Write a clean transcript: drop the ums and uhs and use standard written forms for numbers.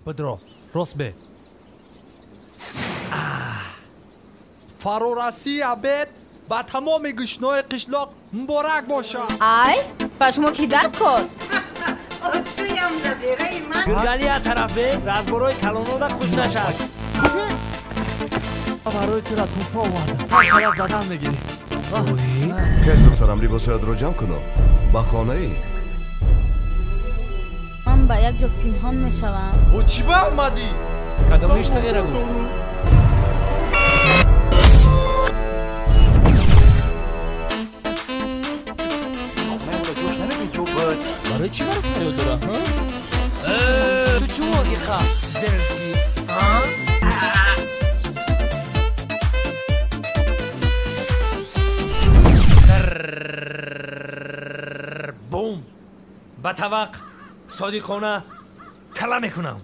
Бидро, рост бе. Фарорасии обед ба тамоми гӯшнои қишлоқ муборак бошад. Ай, ба шумо ки дар кор? Гиргали я тараф бе, разборои калонода хуш нашад. Барои тура тӯҳфа овардам. Ҳар задан мегирӣ. Кес, духтарам, либосҳоятро ҷамъ куно, ба хонаӣ. Ман ба як ҷо пинҳон мешавам. Бо чӣ ба омадӣ? Кадомиш тағйира гуфт? Барои чӣ маро фарёд дора? Ту чӯ иха дерзкий? Бум! Ба тавақ содиқона тала мекунам.